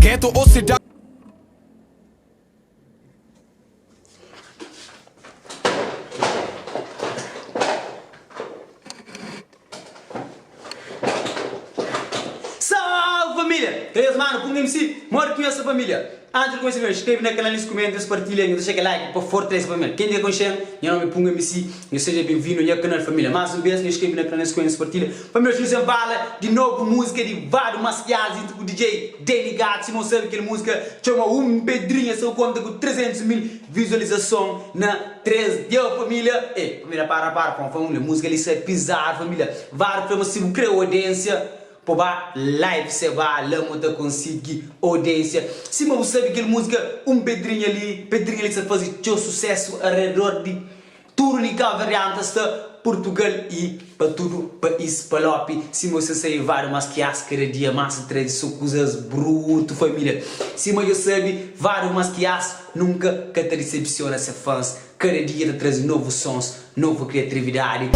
Geto ou cidade. Salve família! Três mano Punga MC, mora ki nhos família. Antes di kumesa nhos inskreve na kanal nhos kumenta nhos partilha nhos dexa kel like pa fortalese família. Ken dja konxen nha nome é Punga MC, nhos seja benvindo nha kanal família. Mais un bes nhos inskreve na kanal nhos kumenta nhos partilha. Família nhos sen fala di novo música di Vado Masquiado junto ku DJ Danny Gato. Sima bu sabe kel música txoma Um Pedrinha sa konta ku 300 mil visualizason na 3 dia família eh família para para fã família música li sa pizadu família Vado fla ma si bu kre audiência po ba live se ba la mo ta consigui audiência sima bu sabe kel música um pedrinha li pedrinha li sa fazi txeu sucesso arredor di tudo li Cabo Verdeano ta sta Portugal e pa tudo país palopi sima você sabe Vado mas ki as kada dia mas ta trazi so kuzas bruto família sima djo sabe Vado mas ki as Nunka ka ta disepsiona se fans, kada dia ta traze novu sons, novu kriatrividadi.